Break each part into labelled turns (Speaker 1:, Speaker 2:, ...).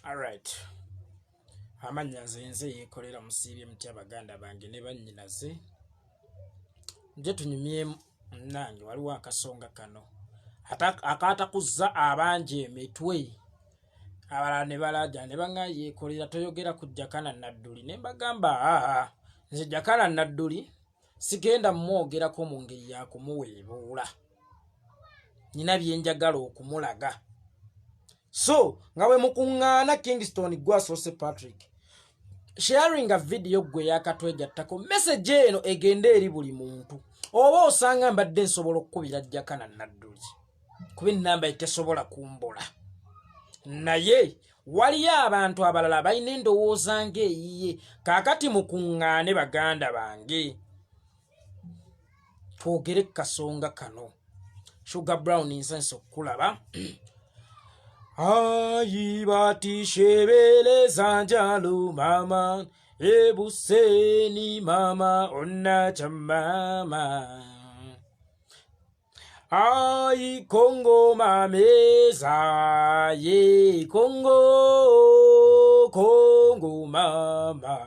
Speaker 1: Alright. Amannya nze nze yeekolera musiibye mutya baganda bange ne bannyinaze. Nje tunyumyemu nange waliwo akasonga kano akaatakuzza abangi emitwe abalala ne balaja ne baŋŋa yeekolera toyogera ku Jakana Nadduli ne mbagamba aa nze Jakana Nadduli sigenda mumwogerako mu ngeri ya kumuweebuula nina bye njagala okumulaga so nga bwe mukuŋŋaana Kingston gwe asoose Patrick sharing a video gwe yakatwegattako message eno egende eri buli muntu oba osanga mbadde nsobola okukubira Jakana Nadduli kuba ennamba etesobola kumbula naye waliyo abantu abalala balina endowooza ng'eyiye kaakati mukuŋŋaane baganda bange twogere ku kasonga kano Sugar Brown nsansa okukulaba ayi batishebeleza njalo mama ebuseni mama onacha mama Ai Kongo mameza ye Kongo Kongo mama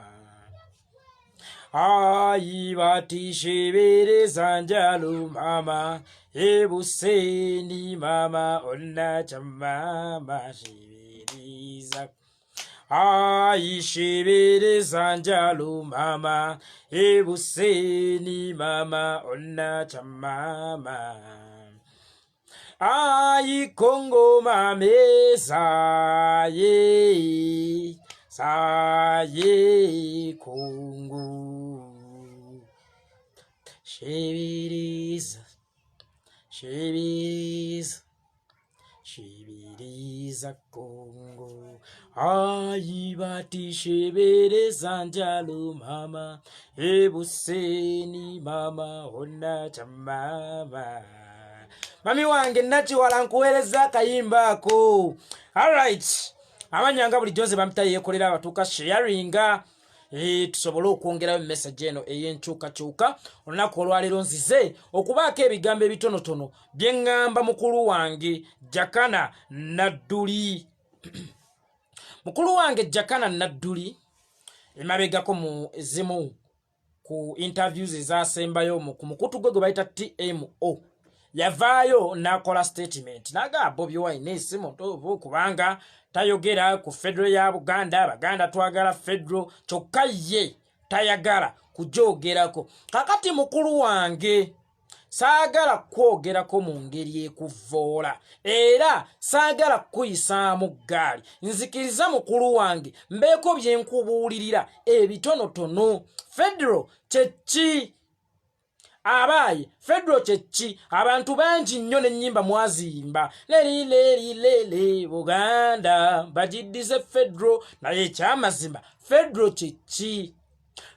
Speaker 1: Ai batishebereza njalo mama ebuseni mama onacha mama shibiriza Aishibereza njalo mama ebuseni mama onacha mama Ayi Kongo mameza ye saye Kongo Shibiriza Shibiriza Shibiriza Kongo ayi batishebereza njalo mama ebuseni mama onacha mama mami wange Nakiwala nkuweereza akayimba ako. Alright, amanya nga bulijjo nze bampita yeekolera abatuuka sharinga tusobole okwongerayo message eno ey'enkyukakyuka. Olunaku olwaleero nzize okubaako ebigambo ebitonotono bye ŋŋamba mukulu wange Jakana Nadduli. Mukulu wange Jakana Nadduli emabegako mu zimu ku interviews ezasembayo ku mukutu gwe gwe bayita TMO yavaayo n'akola statement n'agamba Bobi Wine si mutuufu kubanga tayogera ku federal ya Buganda, Abaganda twagala federal kyokka ye tayagala kugyogerako. Kakati mukulu wange saagala kwogerako mu ngeri ekuvvoola era saagala kukuyisaamu ggaali. Nzikiriza mukulu wange mbeeko bye nkubuulirira ebitonotono. Federal kye ki? Abaaye federal kye ki? Abantu bangi nnyo n'ennyimba mwaziyimba leri leri lele Buganda bagiddize federal, naye ekyamazima federal kye ki?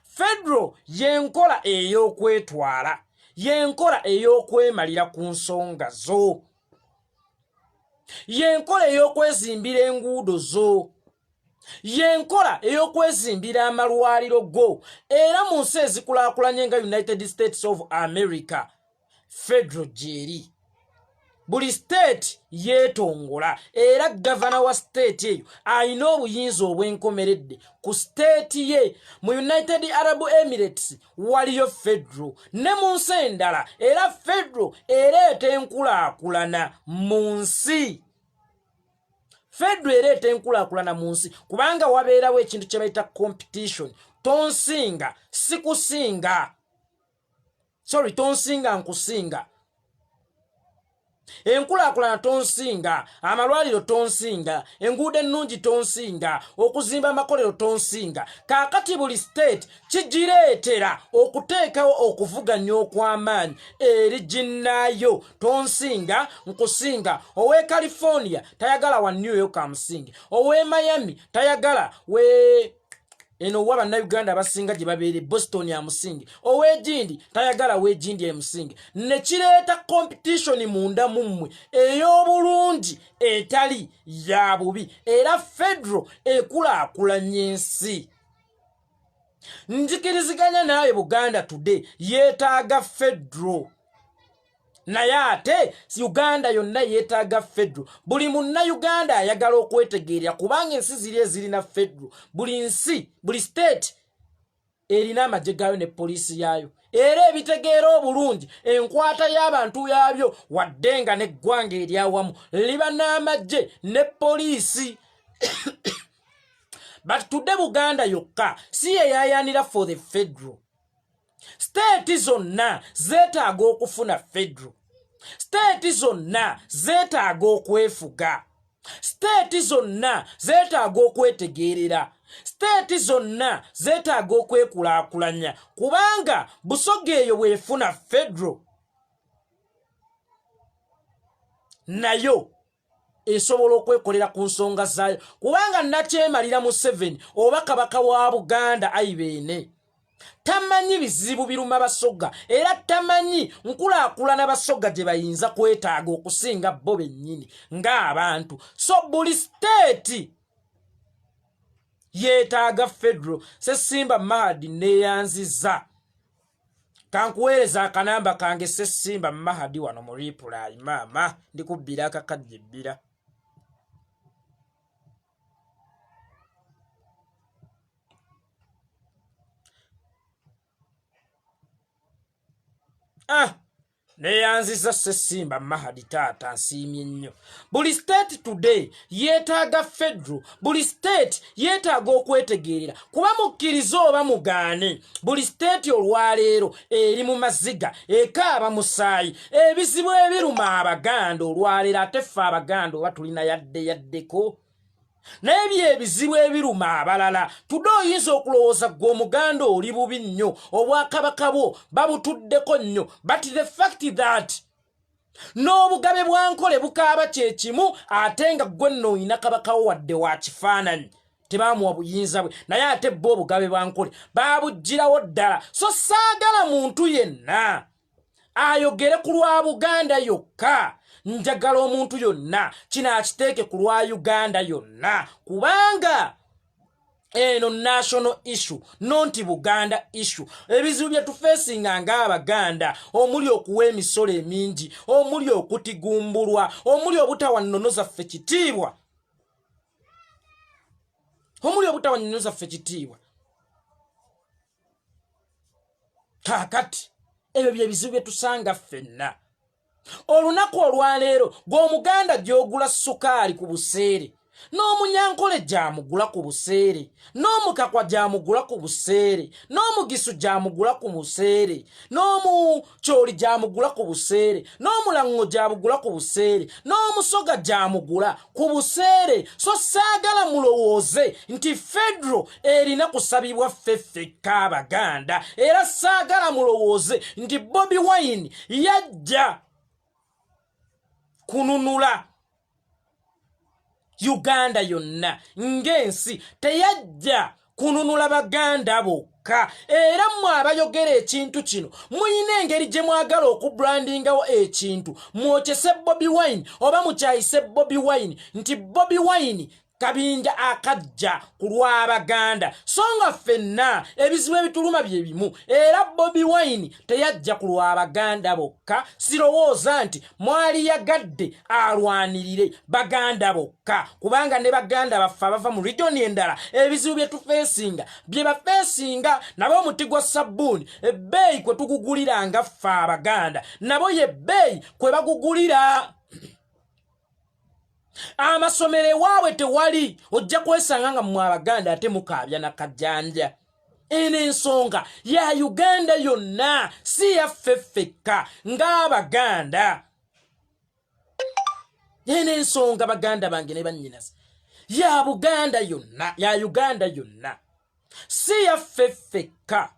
Speaker 1: Federal y'enkola ey'okwetwala, y'enkola ey'okwemalira ku nsonga zo, y'enkola ey'okwezimbira enguudo zo, y'enkola ey'okwezimbira amalwaliro go. Era mu nsi ezikulaakulanye nga United States of America federal gyeri. Buli state yeetongola era gavana wa state eyo alina obuyinza obwenkomeredde ku state ye. Mu United Arab Emirates waliyo federal ne mu nsi endala, era federal ereeta enkulaakulana mu nsi. Federal ereeta enkulaakulana mu nsi kubanga wabeerawo ekintu kye bayita competition. Tonsinga sikusinga, sorry, tonsinga nkusinga, enkulaakulana tonsinga, amalwaliro tonsinga, enguudo ennungi tonsinga, okuzimba amakolero tonsinga. Kaakati buli state kigireetera okuteekawo okuvuganya okw'amaanyi eri ginnaayo. Tonsinga nkusinga. Ow'e California tayagala wa New York amusinge, ow'e Miami tayagala we eno wa bannayuganda abasinga gye babeere Boston amusinge, ow'egindi tayagala w'egindi emusinge, ne kireeta competition munda mu mmwe ey'obulungi etali ya bubi. Era federal ekulaakulanya ensi. Nzikiriziganya naawe, Buganda today yeetaaga federal. Naye ate Uganda yonna yeetaaga federal. Buli Munnayuganda ayagala okwetegeerera, kubanga ensi ziri ezirina federal, buli nsi, buli state erina amagye gaayo ne poliisi yaayo, era ebitegeera obulungi enkwata y'abantu yaabyo, wadde nga n'eggwanga eryawamu liba n'amagye ne poliisi. But today Buganda yokka si yeyayanira for the federal. State zonna zeetaaga okufuna federal. State zonna zeetaaga okwefuga. State zonna zeetaaga okwetegeerera. State zonna zeetaaga okwekulaakulanya, kubanga Busoga eyo bwefuna federal nayo esobola okwekolera ku nsonga zaayo, kubanga nakyemalira Museveni oba kabaka wa Buganda ayibeene tamanyi bizibu biruma Basoga, era tamanyi nkulaakulana Basoga gye bayinza kwetaaga okusinga bo bennyini ng'abantu. So buli siteeti yeetaaga federal. Sesimba Mahadi, neeyanziza, kankuweereza akanamba kange. Sesimba Mahadi wano mu reply, maama ndikubbira akakajja ebbira. Ah, neyanziza Sesimba Mahadi, taata nsiimye nnyo. Buli state today yeetaaga federal. Buli state yeetaaga okwetegeerera, kuba mukkirize oba mugaane, buli state olwaleero eri mu maziga, ekaaba musaayi. Ebizibu ebiruma Abaganda olwaleero, ate ffe Abaganda oba tulina yadde yaddeko, naye bye ebizibu ebiruma abalala. Tudde oyinza okulowooza gwe Omuganda oli bubi nnyo, obwakabaka bwo babutuddeko nnyo, but the fact that n'obugabe bwa Nkole bukaaba kyekimu, ate nga gwe nno olina kabakawo wadde wa kifaananyi, tebamuwa buyinza bwe, naye ate bo obugabe bwa Nkole babuggyirawo ddala. So saagala muntu yenna ayogere ku lwa Buganda yokka. Njagala omuntu yonna kino akiteeke ku lwa Uganda yonna, kubanga eno national issue, nonti Buganda issue. Ebizibu bye tufeesinga ng'Abaganda, omuli okuwa emisolo emingi, omuli okutigumbulwa, omuli obutawa nnono zaffe kitiibwa, omuli obutawa nnono zaffe kitiibwa, kaakati ebyo bye bizibu bye tusanga ffenna olunaku olwaleero. Gwe Omuganda gy'ogula sukaali ku buseere, n'Omunyankole gy'amugula ku buseere, n'Omukakwa gy'amugula ku buseere, n'Omugisu gy'amugula ku buseere, n'Omukyoli gy'amugula ku buseere, n'Omulaŋŋo gy'abugula ku buseere, n'Omusoga gy'amugula ku buseere. So saagala mulowooze nti federal erina kusabibwa ffe ffekka Abaganda, era saagala mulowooze nti Bobi Wine yajja kununula Uganda yonna ng'ensi, teyajja kununula Baganda bokka. Era mmwe abayogera ekintu kino muyina engeri gye mwagala okubrandingawo ekintu, mwokyese Bobi Wine oba mukyayise Bobi Wine nti Bobi Wine kabinja akajja ku lw'Abaganda, so nga ffenna ebizibu ebituluma bye bimu. Era Bobi Wine teyajja ku lw'Abaganda bokka. Sirowooza nti mwaliyagadde alwanirire Baganda bokka, kubanga ne baganda baffe abava mu regioni endala ebizibu bye tufeesinga bye bafeesinga nabo. Omuti gwa sabbuuni ebbeeyi kwe tugugulira nga ffe Abaganda, nabo ye bbeeyi kwe bagugulira. Amasomero ewaabwe tewali. Ojja kwesanga nga mmwe Abaganda ate mukaabya na kajanja. Eno ensonga ya Uganda yonna, si yaffe ffekka ng'Abaganda. Eno ensonga, baganda bange ne bannyinaze, ya Buganda yonna, ya Uganda yonna, si yaffe ffekka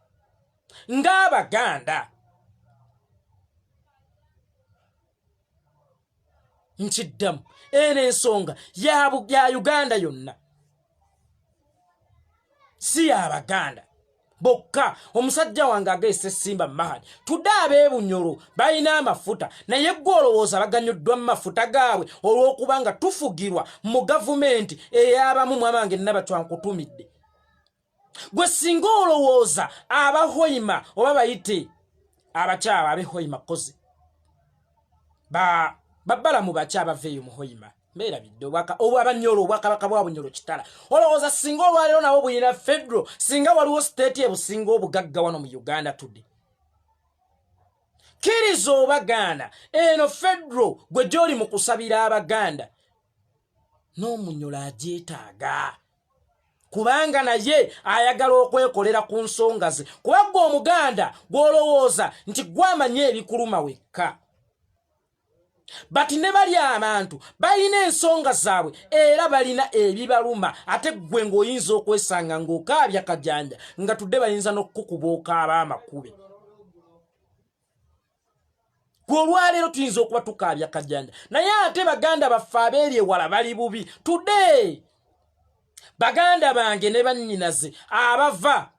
Speaker 1: ng'Abaganda. Nkiddamu, eno ensonga ya Uganda yonna, si yabaganda bokka. Omusajja wange ageesa Essimba Mahadi, tudde ab'ebunyolo balina amafuta, naye gwe olowooza baganyuddwa mu mafuta gaabwe olw'okuba nga tufugirwa mu gavumenti ey'abamu? Mwabange Nabatwa, nkutumidde gwe. Singa olowooza Abahoima oba bayite abakyala abehoima kozi. Ba babalamu baki abava eyo muhoima mbeerabidde obwabanyolo, obwakabaka bwa Bunyolo Kitala. Olowooza singa olwaleero nabo bulina federal, singa waliwo state ebusinga obugagga wano mu Uganda today? Kkiriza obagaana eno federal gwe gyoli mu kusabira Abaganda, n'Omunyolo agyetaaga, kubanga naye ayagala okwekolera ku nsonga ze. Kuba gwe Omuganda gw'olowooza nti gwamanye ebikuluma wekka, but ne bali abantu balina ensonga zaabwe era balina ebibaluma. Ate ggwe ng'oyinza okwesanga ng'okaabya kajanja, nga tudde bayinza n'okukukuba okaaba amakube. Gwe olwaleero tuyinza okuba tukaabya kajanja, naye ate baganda baffe abeeri ewala bali bubi. Today baganda bange ne bannyinaze abava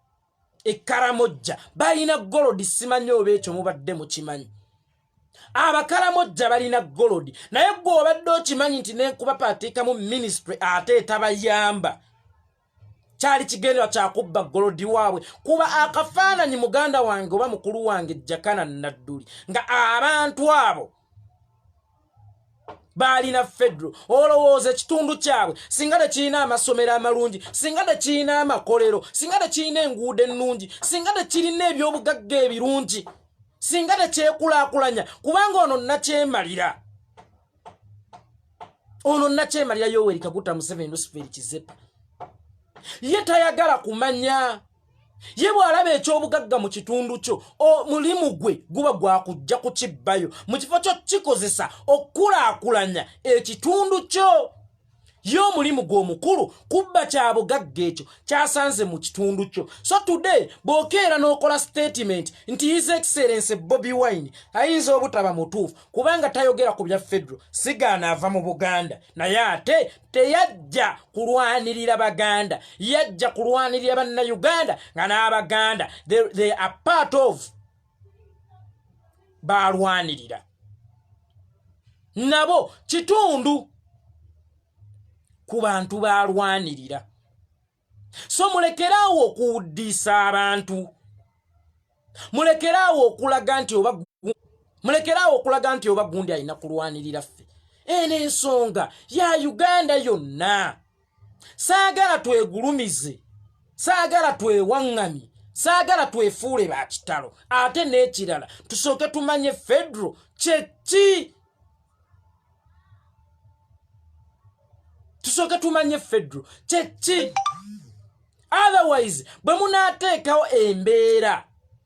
Speaker 1: Ekkaramojja balina gold. Simanyi oba ekyo mubadde mukimanyi. Abakaramojja balina gold, naye gwe obadde okimanyi nti nenkuba pateekamu ministry ate etabayamba, kyali kigendera kyakubba gold waabwe? Kuba akafaananyi muganda wange oba mukulu wange Jakana Nadduli nga abantu abo baalina federal. Olowooza ekitundu kyabwe singa tekirina amasomero amalungi, singa tekirina amakolero, singa tekirina enguudo ennungi, singa tekirina ebyobugagga ebirungi, singa tekyekulaakulanya? Kubanga ono nakyemalira, ono nakyemalira Yoweri Kaguta Museveni Luciferi Kizepa, ye tayagala kumanya. Ye bw'alaba ekyobugagga mu kitundu kyo, omulimu gwe guba gwakujja kukibbayo mu kifo kyo kikozesa okukulaakulanya ekitundu kyo. Ye omulimu gwe omukulu kubba kyabugagga ekyo kyasanze mu kitundu kyo. So today bw'okeera n'okola statement nti His Excellence Bobi Wine ayinza obutaba mutuufu kubanga tayogera ku bya federal, sigaana ava mu Buganda, naye ate teyajja kulwanirira Baganda, yajja kulwanirira Bannayuganda, nga n'Abaganda they are part of balwanirira, nabo kitundu ku bantu balwanirira. So mulekeraawo okuwuddiisa abantu, mulekeraawo okulaga nti oba, mulekeraawo okulaga nti oba gundi alina kulwanirira ffe. Eno ensonga ya Uganda yonna. Saagala twegulumize, saagala twewaŋŋamye, saagala twefuule bakitalo. Ate n'ekirala, tusooke tumanye federal kyeki. Tusooke tumanye federal kyeki. Otherwise bwe munaateekawo embeera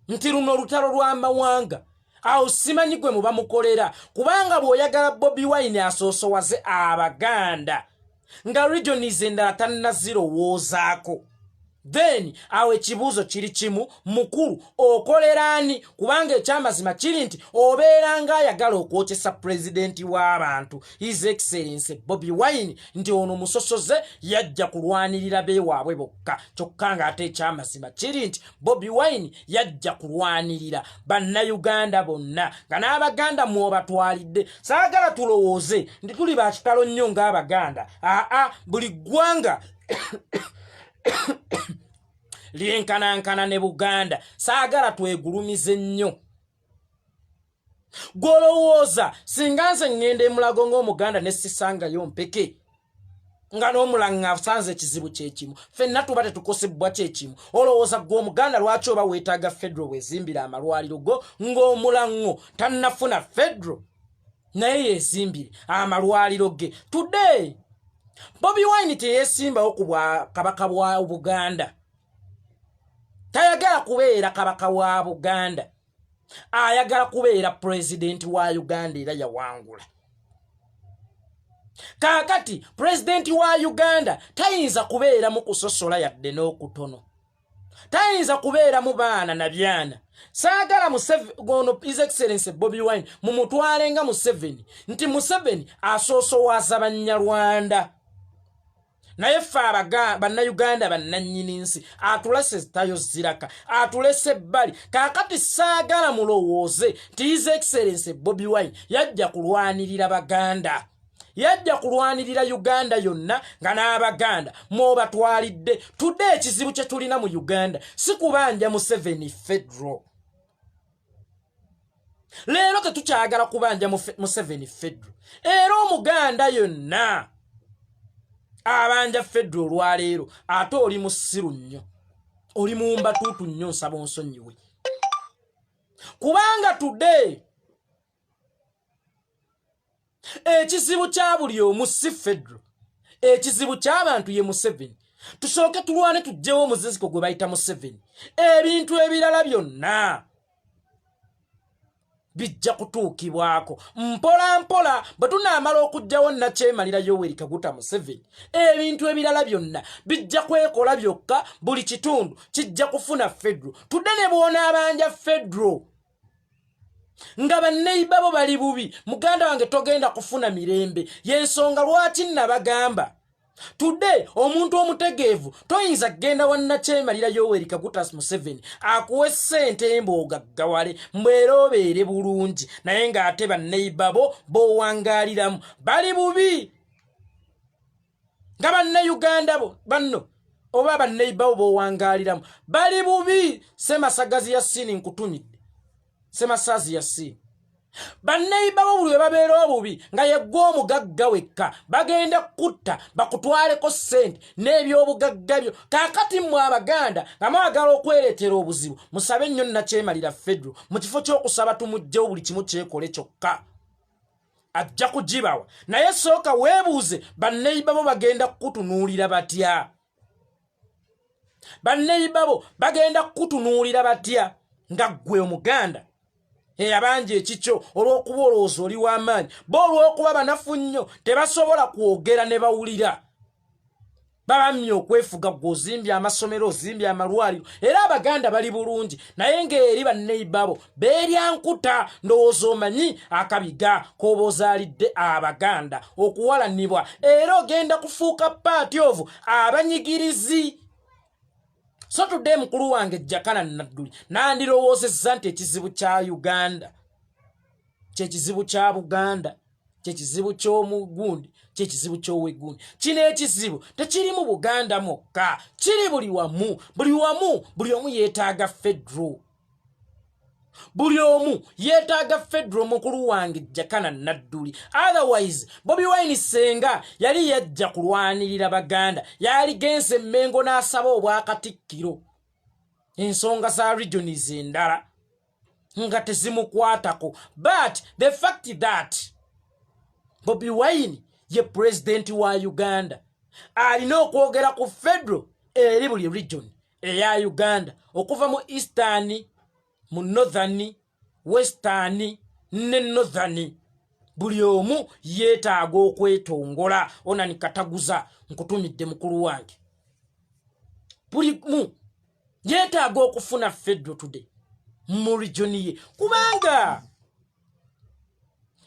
Speaker 1: nti luno olutalo lw'amawanga, awo simanyi gwe muba mukolera. Kubanga bw'oyagala Bobi Wine asoosowaze Abaganda nga regions endala tannazirowoozaako, then awo ekibuuzo kiri kimu: mukulu, okolera ani? Kubanga ekyamazima kiri nti obeera ng'ayagala okwokyesa pulezidenti w'abantu, His Excellence Bobi Wine, nti ono musosoze, yajja kulwanirira beewaabwe bokka. Kyokka ng'ate ekyamazima kiri nti Bobi Wine yajja kulwanirira Bannayuganda bonna, nga n'Abaganda mwobatwalidde. Saagala tulowooze nti tuli bakitalo nnyo ng'Abaganda. Aa, buli ggwanga lyenkanankana ne Buganda. Saagala twegulumize nnyo. Gwolowooza singa nze ŋŋenda Emulago ng'Omuganda ne sisangayo mpeke, nga n'omulanga asanze ekizibu kyekimu, ffenna tuba tetukosebwa kyekimu? Olowooza gwe Omuganda lwaki oba weetaaga federal bwezimbira amalwaliro go, ng'omulaŋŋo tannafuna federal naye yezimbire amalwaliro ge? Today Bobi Wine teyesimbawo ku bwakabaka bwa Buganda. Tayagala kubeera kabaka wa Buganda, ayagala kubeera pulezidenti wa Uganda, era yawangula. Kaakati pulezidenti wa Uganda tayinza kubeeramu kusosola yadde n'okutono, tayinza kubeeramu baana na byana. Saagala ono His Excellence Bobi Wine mumutwale nga Museveni, nti Museveni asoosowaza Bannyarwanda, naye ffe Bannayuganda bannannyini nsi atulese tayo ziraka, atulese ebbali. Kaakati saagala mulowooze nti His Excellence Bobi Wine yajja kulwanirira Baganda, yajja kulwanirira Uganda yonna, nga n'Abaganda mwobatwalidde. Tudde ekizibu kye tulina mu Uganda si kubanja Museveni federal. Leero tetukyagala kubanja Museveni fedro. Era Omuganda yonna abanja fedro olwaleero, ate oli musiru nnyo, oli mumbatuutu nnyo. Nsaba onsonyiwe, kubanga today ekizibu kya buli omu si fedro, ekizibu ky'abantu ye Museveni. Tusooke tulwane tuggyewo omuziziko gwe bayita Museveni, ebintu ebirala byonna bijja kutuukibwako mpola mpola. Bwe tunaamala okuggyawo Nakyemalira Yoweri Kaguta Museveni, ebintu ebirala byonna bijja kwekola byokka. Buli kitundu kijja kufuna fedro. Tudde ne bwonaabanja fedro nga banneiba bo bali bubi, muganda wange, togenda kufuna mirembe. Yensonga lwaki nabagamba tudde omuntu omutegeevu toyinza kugenda wannakyemalira Yoweri Kagutas Museveni akuwe ssente emba ogaggawale mbwera obeere bulungi, naye ng'ate banneiba bo b'owangaaliramu bali bubi, nga Bannayuganda bo banno oba banneiba bo b'owangaaliramu bali bubi. Semasagazi Yasiini, nkutumidde. Semasazi Yasiini, banneiba bo buli we babeera obubi nga yeggwa omugagga wekka, bagenda kutta bakutwaleko ssente n'ebyobugagga byo. Kaakati mmwe Abaganda nga mwagala okwereetera obuzibu, musabe nnyo Nakyemalira fedro mu kifo ky'okusaba tumuggyewo, buli kimu kyekole kyokka. Ajja kugibawa, naye sooka weebuuze, banneiba bo bagenda kukutunuulira batya? Banneiba bo bagenda kukutunuulira batya nga ggwe Omuganda eyabanja ekikyo? Olw'okuba olowooza oli w'amaanyi, bo olw'okuba banafu nnyo tebasobola kwogera ne bawulira, babamye okwefuga. Gwe ozimbye amasomero, ozimbye amalwaliro, era Abaganda bali bulungi, naye ng'eri banneibabo beerya nkuta. Ndowooza omanyi akabiga k'oba ozaalidde Abaganda okuwalanibwa, era ogenda kufuuka part of abanyigirizi. So tudde, mukulu wange Jakana Nadduli, nandirowoozezza nti ekizibu kya Uganda kyekizibu kya Buganda, kyekizibu ky'omugundi, kyekizibu ky'owegundi. Kino ekizibu tekiri mu Buganda mwokka, kiri buli wamu, buli wamu. Buli omu yeetaaga fedro, buli omu yeetaaga fedro, mukulu wange Jakana Nadduli. Otherwise Bobi Wine senga yali yajja kulwanirira Baganda, yali genze Emmengo n'asaba obwakatikkiro, ensonga za regions endala nga tezimukwatako. But the fact that Bobi Wine ye pulezidenti wa Uganda, alina okwogera ku fedro eri buli region eya Uganda, okuva mu eastern, mu northern, western ne northern. Buli omu yeetaaga okwetongola. Onani Kataguza, nkutumidde, mukulu wange. Buli mu yeetaaga okufuna fedro today mu region ye, kubanga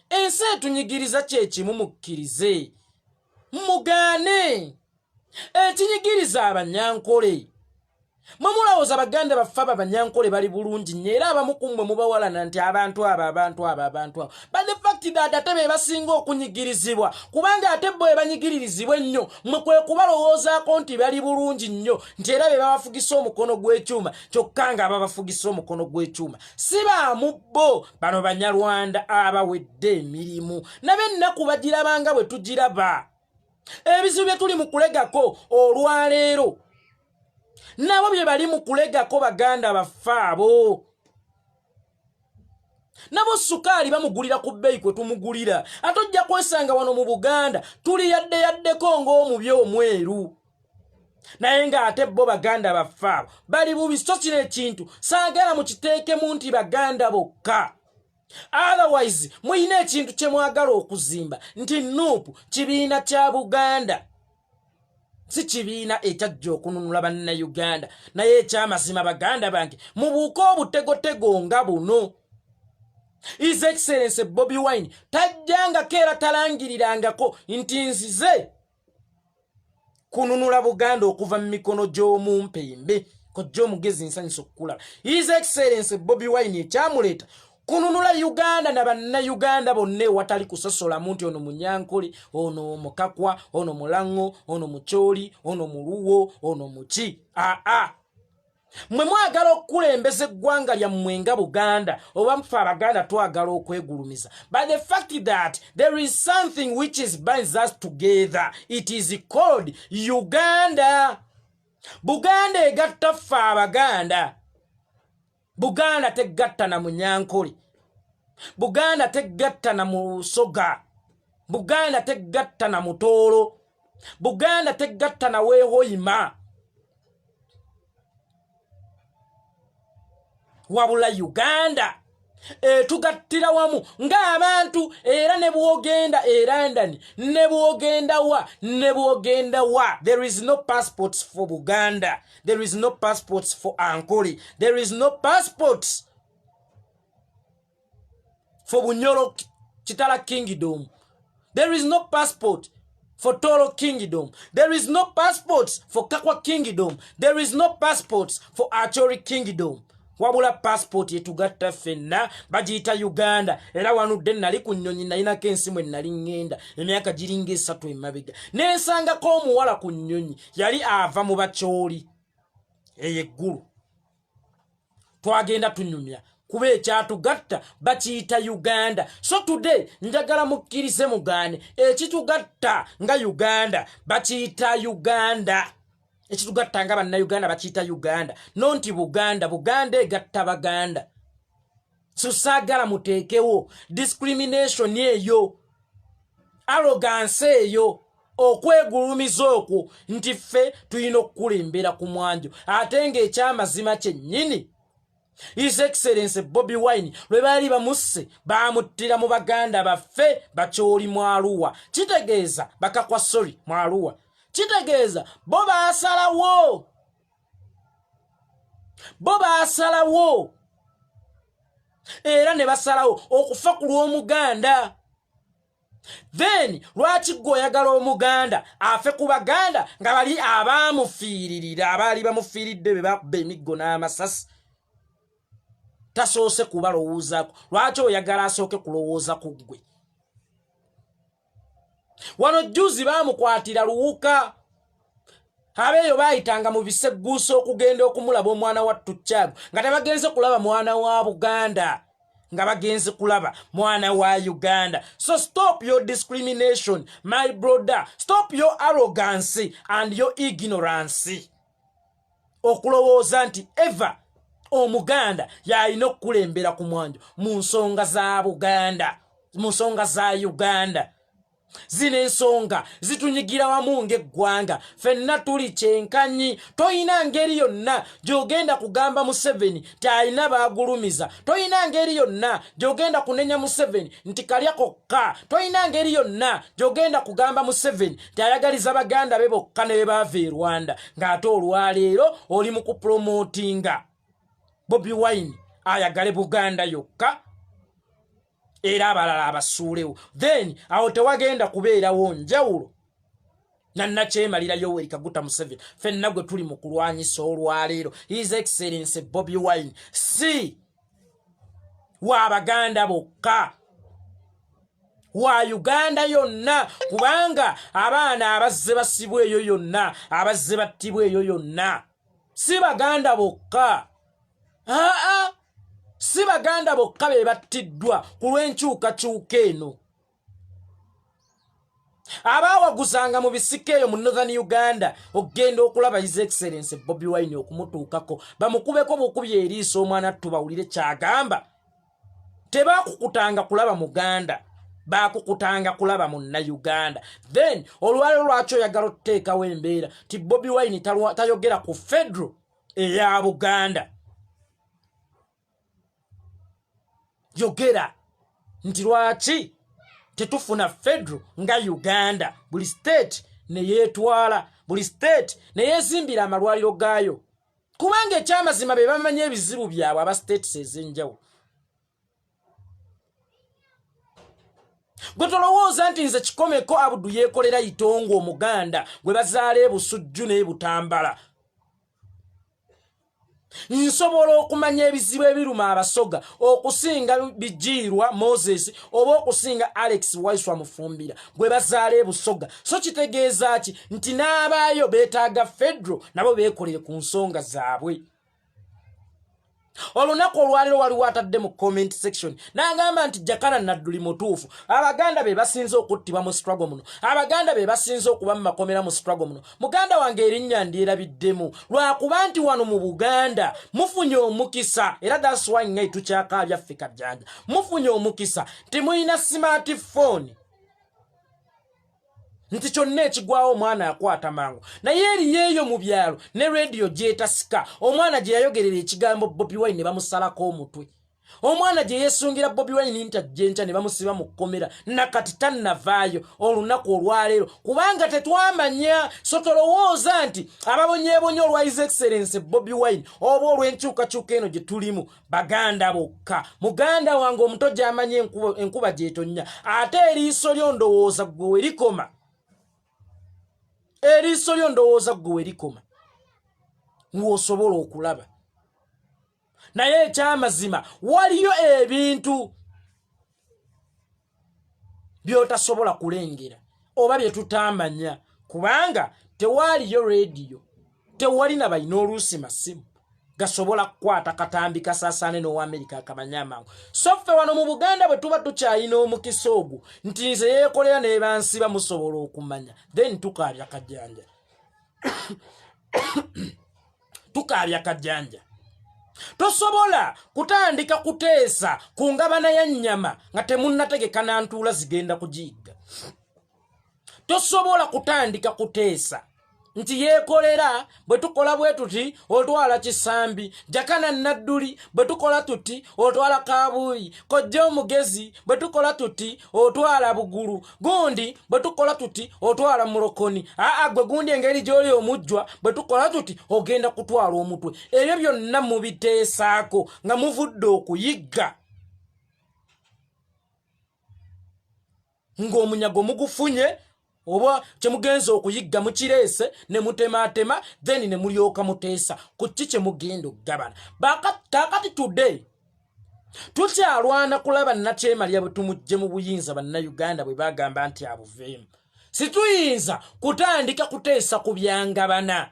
Speaker 1: ensi etunyigiriza kyekimu. Mukkirize mugaane, ekinyigiriza Abanyankole. Mwe mulowooza baganda baffe abo Abanyankole bali bulungi nnyo, era abamu ku mmwe mubawalana nti abantu abo, abantu abo, abantu abo. But the fact that ate be basinga okunyigirizibwa, kubanga ate bo banyigiririzibwa ennyo, mmwe kwe kubalowoozaako nti bali bulungi nnyo, nti era be babafugisa omukono gw'ekyuma, kyokka nga ababafugisa omukono gw'ekyuma si baamu bo bano Banyarwanda abawedde emirimu. Nabo ennaku bagirabanga bwe tugiraba. Ebizibu bye tuli mu kulegako olwaleero nabo bye bali mu kulegako. Baganda baffe abo nabo sukaali bamugulira ku bbeeyi kwe tumugulira, ate ojja kwesanga wano mu Buganda tuli yadde yaddeko ng'omubi omweru, naye ng'ate bo baganda baffe abo bali bubi. So kino ekintu saagala mukiteekemu nti baganda bokka. Otherwise muyina ekintu kye mwagala okuzimba nti NUP kibiina kya Buganda, si kibiina ekyajja okununula Bannayuganda. Naye ekyamazima, baganda bange, mubuuke obutegotego nga buno. His Excellence Bobi Wine tajjangako era talangirirangako nti nzize kununula Buganda okuva mu mikono gy'omumpembe. Kojja omugezi, nsanyusa okukulaba. His Excellence Bobi Wine ekyamuleeta kununula Uganda na Bannayuganda bonna ewatali kusosolamu nti ono Munyankole, ono Mukakwa, ono Mulaŋŋo, ono Mukyoli, ono Muluwo, ono muki. Aa, Mwe mwagala okukulembeza eggwanga lyammwe nga Buganda, oba mufe Abaganda twagala okwegulumiza. But the fact that there is something which is binds us together, it is called Uganda. Buganda egatta ffe Abaganda. Buganda tegatta na Munyankole, Buganda tegatta na Musoga, Buganda tegatta na Mutoolo, Buganda tegatta na Wehoima, wabula Uganda etugattira wamu ng'abantu. Era ne bwogenda e London, ne bwogenda wa, ne bwogenda wa, there is no passports for Buganda, there is no passports for Ankole, there is no passports for Bunyoro Kitara Kingdom, there is no passport for Toro Kingdom, there is no passports for Kakwa Kingdom, there is no passports for Acholi Kingdom. Wabula passport yetugatta ffenna bagiyita Uganda. Era wanudde nali ku nnyonyi, nalinako ensimu, enali ŋŋenda emyaka giringa 3 emabega, nensangako omuwala ku nnyonyi, yali ava mu Bakyoli eyo eggulu. Twagenda tunyumya kuba ekyatugatta bakiyita Uganda. So today njagala mukkirize mugaane, ekitugatta nga Uganda bakiyita Uganda. Ekitugatta nga Bannayuganda bakiyita Uganda, no nti Buganda. Buganda egatta Baganda. So saagala muteekewo discrimination eyo, arrogance eyo, okwegulumiza okwo nti ffe tulina okukulembera ku mwanjo, ate ng'ekyamazima kyennyini His Excellence Bobi Wine lwe baali bamusse, bamuttira mu baganda baffe Bakyoli Mwaluwa, kitegeeza Bakakwa, sorry, Mwaluwa. Kitegeeza bo baasalawo, bo baasalawo era ne basalawo okufa ku lw'Omuganda. Then lwaki gwe oyagala Omuganda afe ku Baganda nga bali abaamufiiririra, abaali bamufiiridde be bakuba emiggo n'amasasi, tasoose kubalowoozaako? Lwaki oyagala asooke kulowooza ku ggwe? Wano juzi baamukwatira Luwuka, abeeyo baayitanga mu bisegguusa okugenda okumulaba omwana wa Tucaago, nga tebagenze kulaba mwana wa Buganda, nga bagenze kulaba mwana wa Uganda. So stop your discrimination, my brother. Stop your arrogance and your ignorance, okulowooza nti eva Omuganda yalina okukulembera ku mwanjo mu nsonga za Buganda, mu nsonga za Uganda. Zino ensonga zitunyigira wamu ng'eggwanga, ffenna tuli kyenkanyi. Toyina ngeri yonna gy'ogenda kugamba Museveni nti alina baagulumiza, toyina ngeri yonna gy'ogenda kunenya Museveni nti kalya kokka, toyina ngeri yonna gy'ogenda kugamba Museveni nti ayagaliza baganda be bokka ne be baava e Rwanda, ng'ate olwaleero oli mu kupromotinga Bobi Wine ayagale Buganda yokka era abalala abasuulewo. Then awo tewagenda kubeerawo njawulo nannakyemalira Yoweri Kaguta Museveni. Ffenna gwe tuli mu kulwanyisa olwaleero, His Excellence Bobi Wine si wa Baganda bokka, wa Uganda yonna, kubanga abaana abazze basibwa eyo yonna, abazze battibwa eyo yonna, si Baganda bokka. Aa, si Baganda bokka be battiddwa ku lw'enkyukakyuka eno. Abaawaguzanga mu bisiko eyo mu Northern Uganda okugenda okulaba His Excellence Bobi Wine, okumutuukako bamukubeko bukubi eriiso omwana tubawulire kyagamba, tebakukutanga kulaba Muganda, bakukutanga kulaba Munnayuganda. Then olwaliro lwaki oyagala otuteekawo embeera ti Bobi Wine tayogera ku federal eya Buganda? Yogera nti lwaki tetufuna federal nga Uganda, buli state neyeetwala, buli state neyeezimbira amalwaliro gaayo, kubanga ekyamazima be bamanyi ebizibu byabwe aba states ez'enjawulo. Gwe tolowooza nti nze Kikomeko Abudu yeekolera Itongo Omuganda gwe bazaala Ebusujju n'Ebutambala nsobola okumanya ebizibu ebiruma Abasoga okusinga Bijiirwa Moses oba okusinga Alex Waiswa Mufumbira gwe bazaala Ebusoga. So kitegeeza ki? Nti n'abaayo beetaaga federal, nabo beekolere ku nsonga zaabwe. Olunaku olwaliro waliwo atadde mu comment section n'agamba nti Jakana Nadduli mutuufu, Abaganda be basinze okuttibwa mu struggle muno, Abaganda be basinze okuba mu makomera mu struggle muno. Muganda wange, erinnya ndyerabiddemu lwakuba nti wano mu Buganda mufunye omukisa, era that's why nga tukyakaabya ffe kajjanja. Mufunye omukisa nti mulina smartphone, nti kyonna ekigwawo omwana akwata mangu. Naye eriyo eyo mu byalo ne rediyo gyetasika, omwana gye yayogerera ekigambo Bobi Wine ne bamusalako omutwe, omwana gye yeesungira Bobi Wine nti ajja enkya ne bamusiba mu kkomera, nakati tannavaayo olunaku olwaleero kubanga tetwamanya. So tolowooza nti ababonyeebonye olwa His Excellence Bobi Wine oba olw'enkyukakyuka eno gye tulimu Baganda bokka. Muganda wange omuto, gy'amanyi enkuba gy'etonnya, ate eriiso lyo ndowooza gwe we likoma, eriiso lyo ndowooza gwe we likoma ng'osobola okulaba. Naye ekyamazima, waliyo ebintu by'otasobola kulengera oba bye tutamanya kubanga tewaaliyo rediyo, tewali na balina oluusi masimu gasobola kukwata katambi kasaasaane n'owamerika akamanya amangu. So ffe wano mu Buganda bwe tuba tukyalina omukisa ogwo nti nze yeekolera nebansiba, musobola okumanya, then tukaabya kajjanja, tukaabya kajjanja. Tosobola kutandika kuteesa ku ngabana ya nnyama nga temunnategeka na ntuula zigenda kugiyigga. Tosobola kutandika kuteesa nti yeekolera bwe tukola bwe tuti otwala Kisambi, Jakana Nadduli bwe tukola tuti otwala Kabuuyi, Kojja Omugezi bwe tukola tuti otwala Bugulu, gundi bwe tukola tuti otwala Mulokoni, aa gwe gundi engeri gy'oli omujjwa bwe tukola tuti ogenda kutwala omutwe. Ebyo byonna mubiteesaako nga muvudde okuyigga, ng'omunyago mugufunye oba kyemugenza okuyigga mukireese ne mutematema, then ne mulyoka muteesa ku ki kyemugenda okugabana. Kaakati today tukyalwana kulaba Nakyemalya bwe tumugje mu buyinza. Bannayuganda bwe bagamba nti abuveemu, situyinza kutandika kuteesa ku byangabana,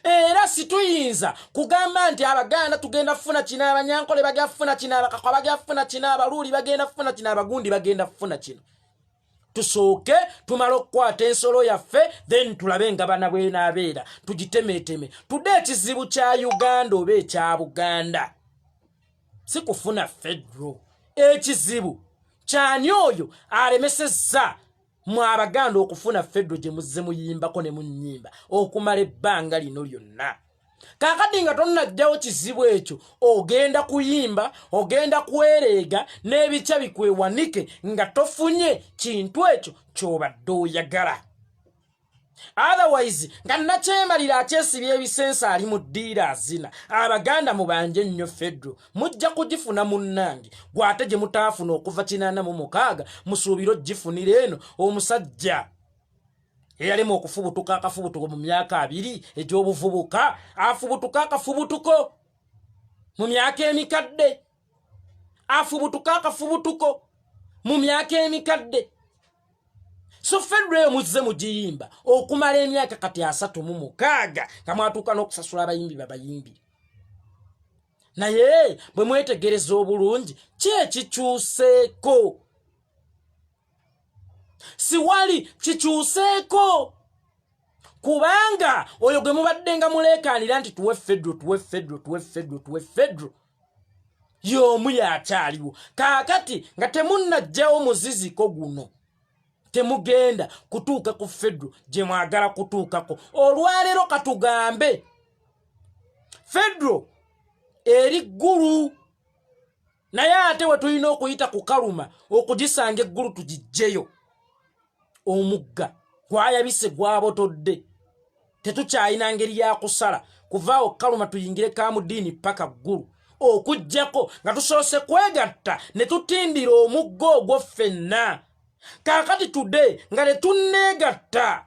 Speaker 1: era situyinza kugamba nti Abaganda tugenda kufuna kino, Abanyankole bagenda kufuna kino, Abakakwa bagenda kufuna kino, Abaluuli bagenda kufuna kino, abagundi bagenda kufuna kino. Tusooke tumale okukwata ensolo yaffe, then tulabe engabana bwenaabeera, tugitemeeteme. Tudde ekizibu kya Uganda oba ekya Buganda si kufuna federal. Ekizibu kyani oyo alemesezza mwe Abaganda okufuna federal gye muzze muyimbako ne munyimba okumala ebbanga lino lyonna? Kaakati nga tonnajjawo kizibu ekyo, ogenda kuyimba, ogenda kwereega n'ebikya bikwewanike nga tofunye kintu ekyo ky'obadde oyagala. Otherwise nga Nakyemalira akyesibya ebisensa, ali mu ddiira azina. Abaganda mubanje nnyo federal, mujja kugifuna munnange. Gwate gye mutaafuna okuva 86, musuubire ogifunira eno? Omusajja eyalema okufubutuka akafubutuko mu myaka 20 egy'obuvubuka, afubutuka akafubutuko mu myaka emikadde? Afubutuka akafubutuko mu myaka emikadde? So federal eyo muzze mugiyimba okumala emyaka kati 36, nga mwatuuka n'okusasula abayimbi babayimbi. Naye bwe mwetegereza obulungi, ki ekikyuseeko? Siwali kikyuseeko, kubanga oyo gwe mubadde nga muleekaanira nti tuwe federal, tuwe federal, tuwe federal, tuwe federal, y'omu yakyaliwo kaakati. Nga temunnajjawo muziziko guno, temugenda kutuuka ku federal gye mwagala kutuukako. Olwaleero katugambe federal eri ggulu, naye ate we tulina okuyita ku kaluma okugisanga eggulu tugijjeyo. Omugga gwayabise, gwabotodde, tetukyalina ngeri yakusala kuvaawo kaluma tuyingire Kamudiini paka ggulu, okugjako nga tusoose kwegatta ne tutindira omugga ogwo ffenna. Kaakati today nga tetunneegatta,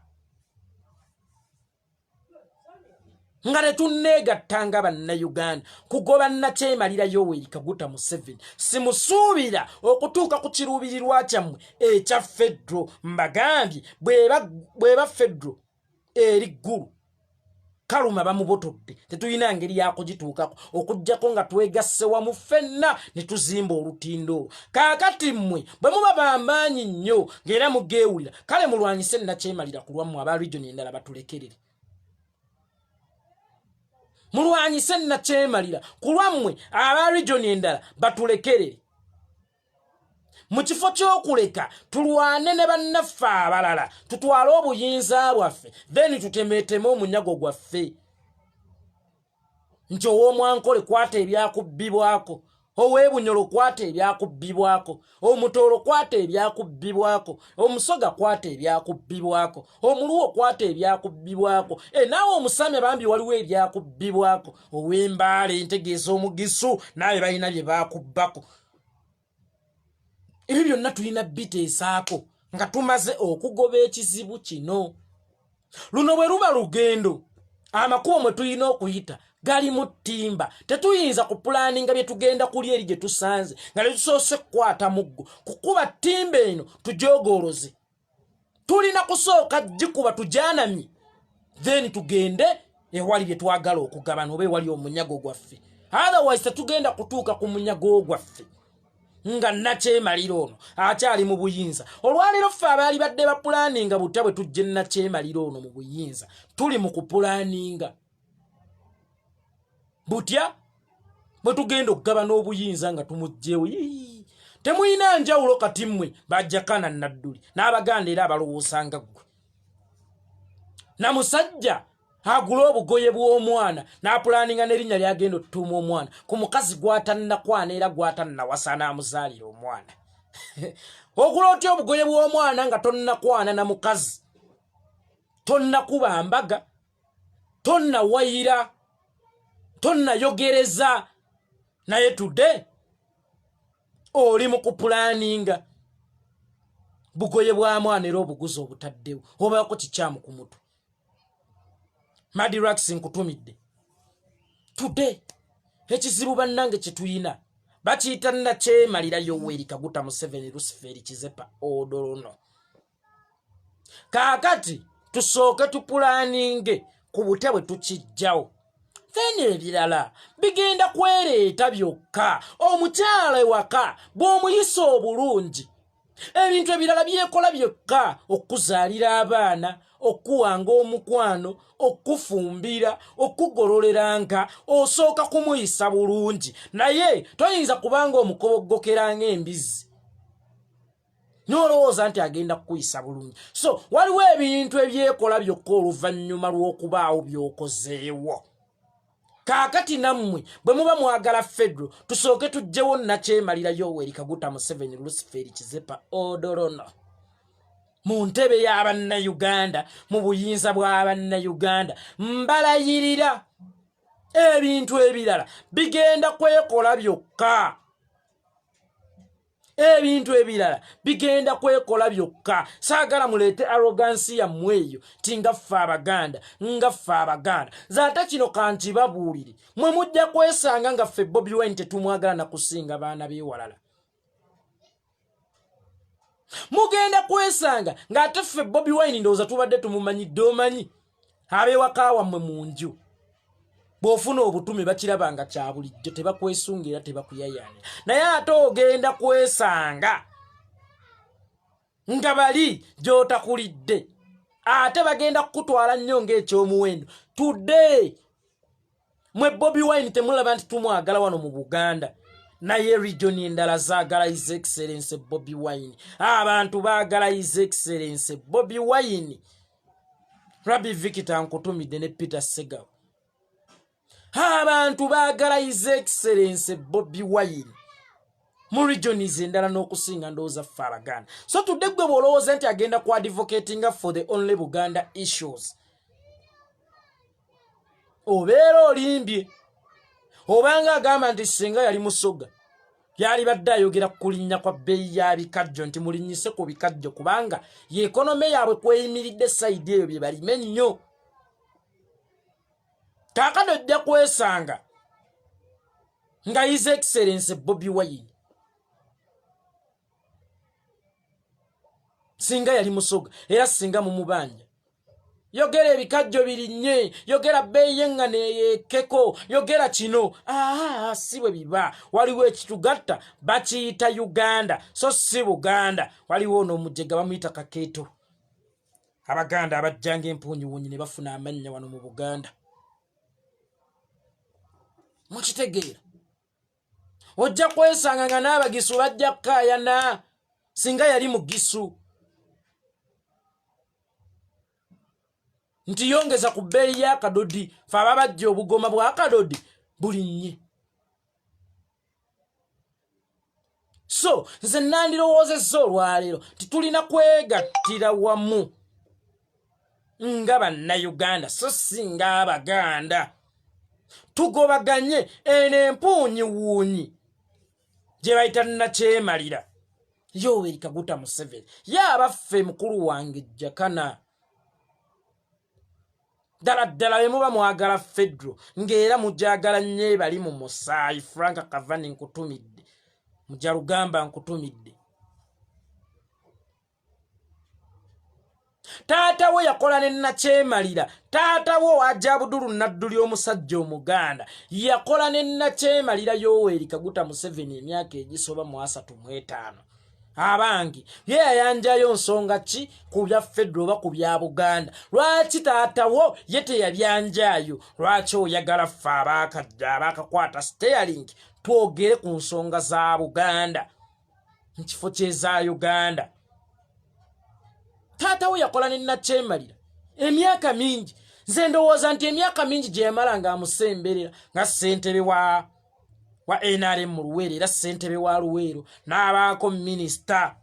Speaker 1: nga tetunneegatta nga Bannayuganda kugoba Nakyemalira Yoweri Kaguta Museveni, simusuubira okutuuka ku kiruubirirwa kyammwe ekya federal. Mbagambye, bweba federal eri ggulu. Kaluma bamubotodde, tetulina ngeri yakugituukako okuggyako nga twegasse wamu ffenna ne tuzimba olutindo olwo. Kaakati mmwe bwe muba bamaanyi nnyo ng'era mugeewulira, kale mulwanyise nnakyemalira ku lwammwe, aba region endala batulekerere. Mulwanyise nnakyemalira ku lwammwe, aba region endala batulekerere. Mu kifo ky'okuleka tulwane ne bannaffe abalala, tutwale obuyinza bwaffe, then tutemeeteme omunyago gwaffe, nti ow'omwankole kwata ebyakubbibwako, ow'ebunyolo kwata ebyakubbibwako, omutoolo kwata ebyakubbibwako, omusoga kwata ebyakubbibwako, omuluwo kwata ebyakubbibwako, e naawe omusamya bambi waliwo ebyakubbibwako, ow'embaale ntegeeza omugisu naawe balina bye baakubbako. Ebyo byonna tulina biteesaako nga tumaze okugoba ekizibu kino. Luno bwe luba lugendo, amakubo mwe tulina okuyita gali mu ttimba. Tetuyinza kupulaninga bye tugenda kulya eri gye tusanze nga tetusoose kukwata muggo kukuba ttimba eno tujogooloze. Tulina kusooka gikuba tujanamye, then tugende ewali bye twagala okugabana oba ewali omunyago gwaffe. Otherwise tetugenda kutuuka ku munyago gwaffe nga nakyemalira ono akyali mu buyinza. Olwaleero ffe abaali badde bapulaninga butya bwe tujja nakyemalira ono mu buyinza, tuli mu kupulaninga butya bwe tugenda okugabana obuyinza nga tumuggyewo. Temulina njawulo kati mmwe bajakana nadduli n'abaganda era abalowooza nga ggwe na musajja agula obugoye bw'omwana n'apulaninga n'erinnya lyagenda otutuuma omwana ku mukazi gw'atannakwana era gw'atannawasa n'amuzaalira omwana. Ogula otya obugoye bw'omwana nga tonnakwana na mukazi, tonnakuba mbaga, tonnawayira, tonnayogereza, naye tudde oli mu kupulaninga bugoye bwa mwana era obuguzi obutaddewo obaako kikyamu ku mutwe? Madirax, nkutumidde today. Ekizibu bannange kyetuyina bakiyita nakyemalira Yoweri Kaguta Museveni Luciferi Kizepa Odolono. Kaakati tusooke tupulaninge ku butya bwe tukijjawo, then ebirala bigenda kwereeta byokka. Omukyala ewaka bw'omuyisa obulungi, ebintu ebirala byekola byokka: okuzaalira abaana, okuwanga omukwano, okufumbira, okugololeranga. Osooka kumuyisa bulungi, naye toyinza kubanga omukoboggokera ng'embizi n'olowooza nti agenda kukuyisa bulungi. So waliwo ebintu ebyekola byokka oluvannyuma lw'okubaawo by'okozeewo. Kaakati nammwe bwe muba mwagala fedro, tusooke tuggyewo nakyemalira Yoweri Kaguta Museveni Luciferi Kizepa Odorono mu ntebe y'abannayuganda, mu buyinza bw'abannayuganda. Mbalayirira, ebintu ebirala bigenda kwekola byokka, ebintu ebirala bigenda kwekola byokka. Saagala muleete arrogance yammwe eyo ti nga ffe Abaganda, nga ffe Abaganda. Zaate kino kankibabuulire, mwe mujja kwesanga nga ffe Bobi Wine tetumwagala nakusinga baana b'ewalala. Mugenda kwesanga ng'ate ffe Bobi Wine ndowooza tubadde tumumanyidde. Omanyi ab'ewaka wammwe mu nju bw'ofuna obutume bakiraba nga kya bulijjo, tebakwesunga era tebakuyayaanira, naye ate ogenda kwesanga nga bali gy'otakulidde ate bagenda kukutwala nnyo ng'ekyomuwendo. Today mwe Bobi Wine temulaba nti tumwagala wano mu Buganda, naye region endala zaagala His Excellence Bobi Wine. Abantu baagala His Excellence Bobi Wine. Rabbi Victor, nkutumidde ne Peter Segaw. Abantu baagala His Excellence Bobi Wine mu regions endala n'okusinga ndowooza ffe Abaganda. So tudde gwe bw'olowooza nti agenda ku advocatinga for the only Buganda issues, obeera olimbye. Obanga agamba nti singa yali Musoga yalibadde ayogera ku kulinnya kwa bbeeyi ya bikajjo, nti mulinnyise ku bikajjo kubanga ye economy yaabwe kweyimiridde side eyo bye balime ennyo. Kaakano ojja kwesanga nga His Excellence Bobi Wine singa yali Musoga era singa mumubanja. Yogera ebikajjo birinnye, yogera bbeeyi y'eŋŋano eyeekeko, yogera kino. Aa, si bwe biba. Waliwo ekitugatta, bakiyita Uganda, so si Buganda. Waliwo ono omujega bamuyita Kakeeto. Abaganda abajjanga empuunyiwuunyi ne bafuna amannya wano mu Buganda. Mukitegeera? Ojja kwesanga nga n'abagisu bajja kukaayana singa yali mugisu nti yongeza ku bbeeyi y'akadodi, fe ababajja obugoma bw'akadodi bulinnye. So nze nandirowoozezza olwaleero nti tulina kwegattira wamu nga Bannayuganda, so si nga Abaganda, tugobaganye eno empuunyiwuunyi gye bayita Nakyemalira Yoweri Kaguta Museveni. Ye abaffe, mukulu wange Jakana, ddala ddala bwe muba mwagala fedro ng'era mujagala nnyo ebali mu musaayi, Frank Cavani nkutumidde, Mujalugamba nkutumidde. Taata we yakola ne Nakyemalira. Taata wo Ajabudulu Nadduli, omusajja Omuganda, yakola ne Nakyemalira Yoweri Kaguta Museveni emyaka egisoba mu 35. Abangi ye yayanjayo nsonga ki ku bya fedro oba ku bya Buganda? Lwaki taata wo ye teyabyanjayo? Lwaki oyagala ffe abaakajja abaakakwata steering twogere ku nsonga za Buganda mu kifo ky'eza Uganda? Taata we yakola ne Nakyemalira emyaka mingi. Nze ndowooza nti emyaka mingi gye yamala ng'amusemberera nga ssentebe wa NRM mu Luweero, era ssentebe wa Luweero, n'abaako minisita,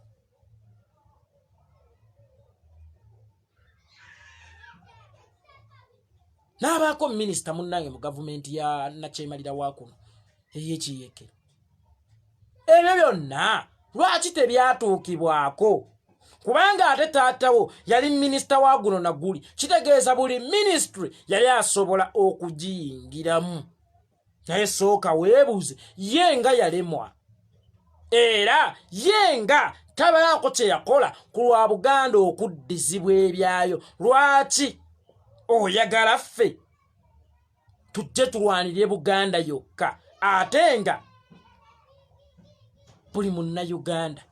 Speaker 1: n'abaako minisita munnange mu gavumenti ya Nakyemalira wa kuno ey'ekiyekero. Ebyo byonna lwaki tebyatuukibwako? Kubanga ate taatawo yali minisita wa guno na guli, kitegeeza buli minisitule yali asobola okugiyingiramu. Naye sooka weebuuze, ye nga yalemwa era ye nga tabalaako kye yakola ku lwa Buganda okuddizibwa ebyayo, lwaki oyagala ffe tujje tulwanirire Buganda yokka, ate nga buli Munnayuganda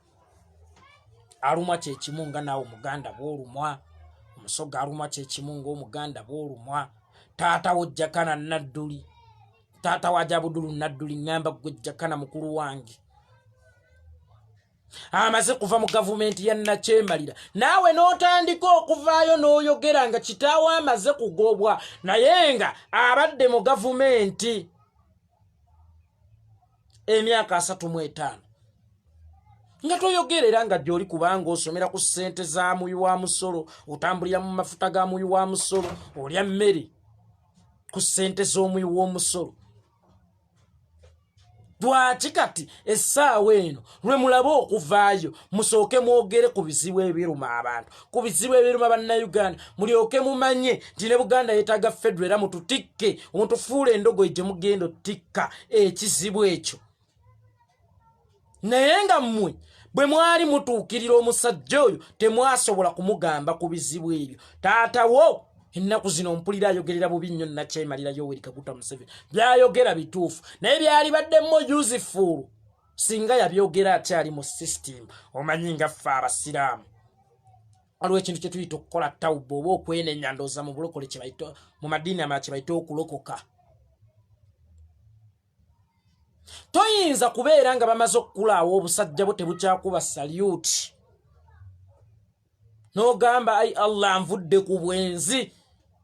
Speaker 1: alumwa kyekimu nga naawe Omuganda bw'olumwa, Omusoga alumwa kyekimu ng'Omuganda bw'olumwa? Taata wo Jakana Nadduli, taata wa Jabudulu Nadduli, ŋŋamba gwe Jakana mukulu wange, amaze kuva mu gavumenti ya Nakyemalira, naawe n'otandika okuvaayo n'oyogera nga kitaawo amaze kugobwa naye nga abadde mu gavumenti emyaka 35, nga toyogera era nga gyoli, kubanga osomera ku ssente za muwi wa musolo, otambulira mu mafuta ga muwi wa musolo, olya mmere ku ssente z'omuwi w'omusolo. Lwaki kati essaawa eno lwe mulabe okuvaayo musooke mwogere ku bizibu ebiruma abantu, ku bizibu ebiruma Bannayuganda, mulyoke mumanye nti ne Buganda yeetaaga fedro, era mututikke, mutufuule endogoyi gye mugenda otikka ekizibu ekyo? Naye nga mmwe bwe mwali mutuukirira omusajja oyo temwasobola kumugamba ku bizibu ebyo. Taatawo ennaku zino mpulira ayogerera bubi nnyo Nakyemalira Yoweri Kaguta Museveni. Byayogera bituufu, naye byali baddemu useful singa yabyogera akyali mu system. Omanyi nga ffe Abasiraamu waliwo ekintu kye tuyita okukola tawuba oba okwenenya, ndooza mu bulokole kyebayita, mu madiini amala kyebayita okulokoka. Toyinza kubeera nga bamaze okukulaawo, obusajja bwo tebukyakuba salyuti, n'ogamba, "Ai Allah, nvudde ku bwenzi,"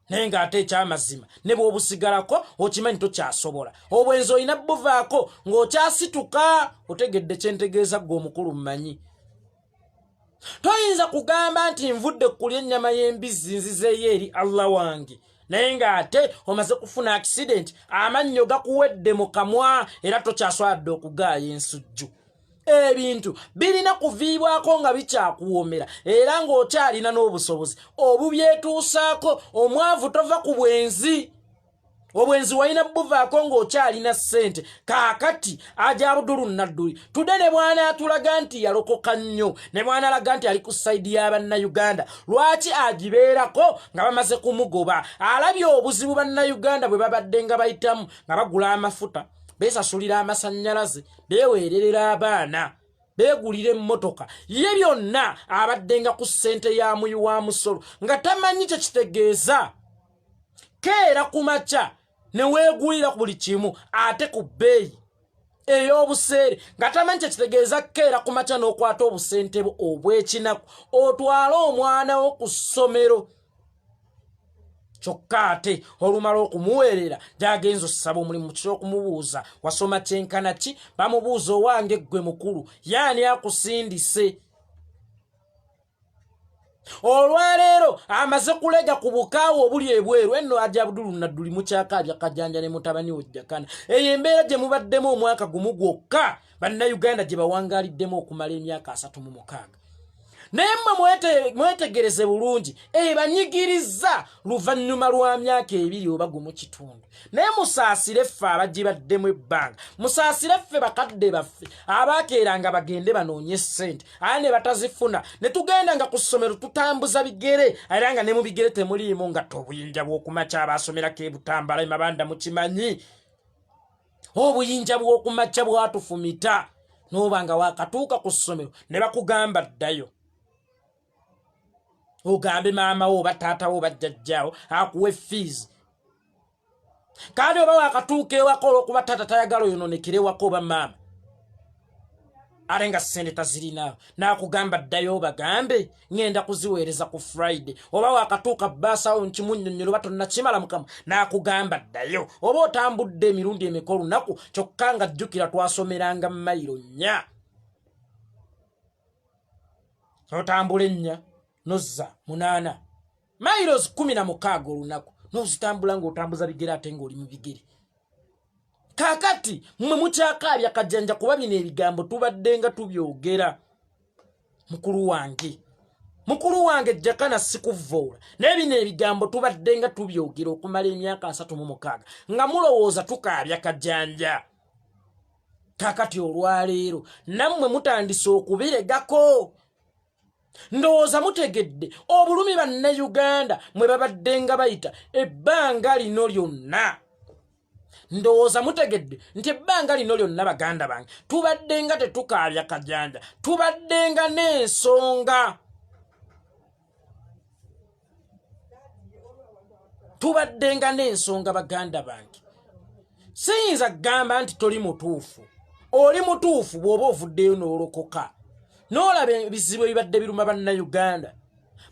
Speaker 1: naye ng'ate ekyamazima ne bw'obusigalako okimanyi tokyasobola. Obwenzi olina buvaako ng'okyasituka. Otegedde kyentegeeza gwe omukulu? Mmanyi toyinza kugamba nti nvudde kulya ennyama y'embizzi, nzizeeyo eri Allah wange, naye ng'ate omaze kufuna accident, amannyo gakuwedde mu kamwa, era tokyaswadde okugaaya ensujju. Ebintu birina kuviibwako nga bikyakuwoomera era ng'okyalina n'obusobozi obubyetuusaako. Omwavu tova ku bwenzi. Obwenzi walina buvaako ng'okyalina ssente. Kaakati aja Abudulu Nadduli tudde ne bw'anaatulaga nti yalokoka nnyo, ne bw'anaalaga nti ali ku sayidi y'Abannayuganda, lwaki agibeerako nga bamaze kumugoba? Alabye obuzibu Bannayuganda bwe babadde nga bayitamu nga bagula amafuta, beesasulira amasannyalaze, beeweererera abaana, beegulira emmotoka. Ye byonna abaddenga ku ssente ya muyi wa musolo nga tamanyi kye kitegeeza keera ku makya ne weegulira ku buli kimu ate ku bbeeyi ey'obuseere, nga tamanyi kye kitegeeza keera ku makya n'okwata obusente bwo obw'ekinaku otwale omwana wo ku ssomero, kyokka ate olumala okumuweerera gyagenza osaba omulimu, mu ky'okumubuuza wasoma kyenkana ki, bamubuuza owange ggwe mukulu yaani akusindise? Olwaleero amaze kulega ku bukaawa obuli ebweru enno. Aja Abudulu Nadduli, mukyakaabya kajanja ne mutabani we Jakana. Eyo embeera gye mubaddemu omwaka gumu gwokka, Bannayuganda gye bawangaaliddemu okumala emyaka 36. Naye mmwe mwetegereze bulungi, ebanyigiriza luvannyuma lwa myaka 2 oba 1.5. Naye musaasire ffe abagibaddemu ebbanga, musaasire ffe bakadde baffe abaakeeranga bagende banoonye ssente aya ne batazifuna, ne tugenda nga ku ssomero tutambuza bigere, era nga ne mu bigere temuliimu nga obuyinja bw'okumakya. Abaasomerako ebutambala emabanda mukimanyi, obuyinja bw'okumakya bwatufumita, n'oba nga wakatuuka ku ssomero ne bakugamba ddayo ogambe maama wo oba taata wo oba jjajjaawo akuwe fees. Kandi oba wakatuuka ewaka, olwokuba taata tayagala oyononekere ewaka oba maama, ate nga ssente tazirinaawo, n'akugamba ddayo obagambe ŋŋenda kuziweereza ku Friday. Oba wakatuuka baasawo nkimunnyonnyola oba tonnakimala mukama, n'akugamba ddayo. Oba otambudde emirundi emeka olunaku, kyokka nga jjukira twasomeranga mayiro 4, otambula 4 nozza 8, miles 16 olunaku, nozitambula ng'otambuza bigere ate ng'oli mu bigere. Kaakati mmwe mukyakaabya kajanja, kuba bino ebigambo tubadde nga tubyogera. Mukulu wange, mukulu wange Jakana, sikuvvoola, naye bino ebigambo tubadde nga tubyogera okumala emyaka 36 nga mulowooza tukaabya kajanja. Kaakati olwaleero nammwe mutandise okubiregako. Ndowooza mutegedde obulumi Bannayuganda mwe babadde nga bayita ebbanga lino lyonna. Ndowooza mutegedde nti ebbanga lino lyonna, baganda bange, tubadde nga tetukaabya kajanja, tubadde nga n'ensonga, tubadde nga n'ensonga. Baganda bange, siyinza kugamba nti toli mutuufu. Oli mutuufu bw'oba ovuddeyo n'olokoka n'olaba ebizibu ebibadde biruma Bannayuganda.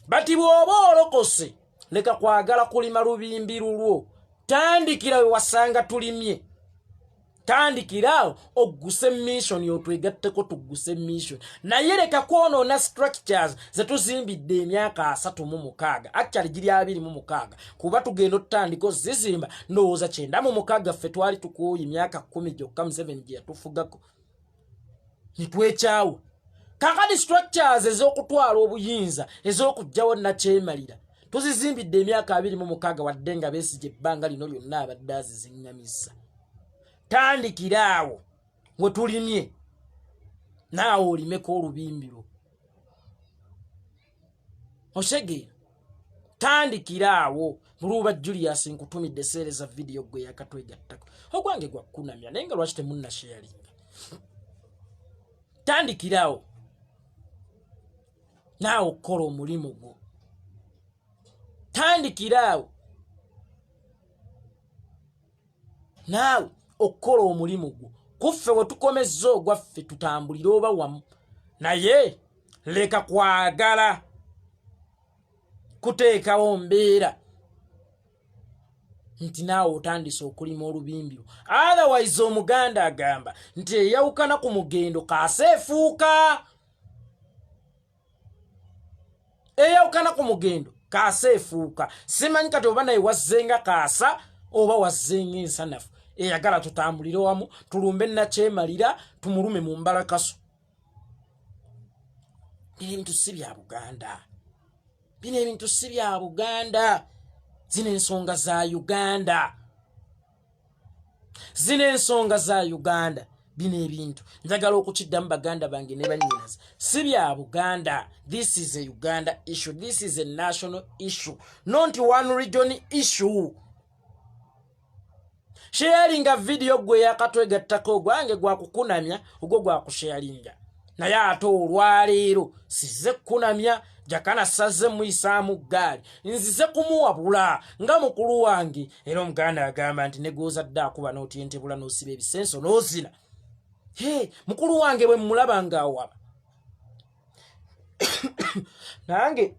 Speaker 1: Bati bw'oba olokose, leka kwagala kulima lubimbi lulwo, tandikira we wasanga tulimye, tandikira ogguse mission, otwegatteko tugguse mission, naye leka kwonoona structures zetuzimbidde emyaka 36, actually giri 26, kuba tugenda otutandika ozizimba ndowooza 96. Ffe twali tukooye emyaka 10 gyokka Museveni gye yatufugako nitwekyawa. Kakati structures ez'okutwala obuyinza, ez'okugjawo nakyemalira, tuzizimbidde emyaka 26, wadde nga Besigye ebbanga lino lyonna abadde aziziŋŋamizza. Tandikira awo we tulimye, naawe olimeko olubimbi lwo, osegeera. Tandikira awo. Muluuba Julius, nkutumidde seereza vidiyo gwe yakatwegattako. Ogwange gwakkunamya, naye nga lwaki temunnasharinga? Tandikirawo naawe okukola omulimu gwo, tandikiraawo naawe okukola omulimu gwo. Kuffe we tukomezza ogwaffe, tutambulire oba wamu, naye leka kwagala kuteekawo mbeera nti naawe otandise okulima olubimbi lwo. Otherwise Omuganda agamba nti eyawukana ku mugendo kaasa efuuka, eyawukana ku mugendo kaasa efuuka. Simanyi kati oba naye wazzenga kaasa oba wazzenga ensanafu eyagala tutambulire wamu tulumbe nakyemalira, tumulume mu mbalakaso. Ebintu si bya Buganda, bino ebintu si bya Buganda, zino ensonga za Uganda. Zino ensonga za Uganda, bino ebintu njagala okukiddamu baganda bange ne bannyinaze, si bya Buganda. This is a Uganda issue, this is a national issue, not one region issue. Sharinga video gwe yakatwegattako, ogwange gwakukunamya, ogwo gwakusharinga. Naye ate olwaleero size kukunamya Jakana, saze muyisaamu ggaali, nzize kumuwabula nga mukulu wange. Era Omuganda agamba nti negwozadde akuba n'otyentebula n'osiba ebisenso n'ozina. He mukulu wange bwe mmulaba ng'awaba, nange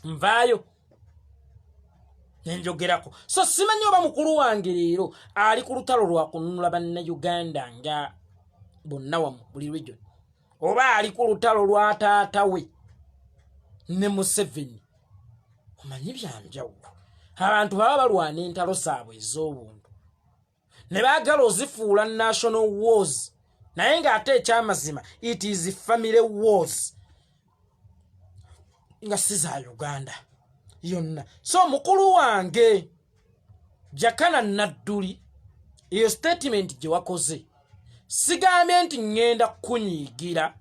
Speaker 1: nvaayo nenjogerako. So simanyi oba mukulu wange leero ali ku lutalo lwa kununula Bannayuganda nga bonna wamu buli region, oba ali ku lutalo lwa taata we ne Museveni. Omanyi byanjawulo, abantu baba balwana entalo zaabwe ez'obuntu ne baagala ozifuula national wars, naye ng'ate ekyamazima it is family wars, nga si za Uganda yonna. So mukulu wange Jakana Nadduli, eyo statement gye wakoze, sigambye nti ŋŋenda kukunyiigira,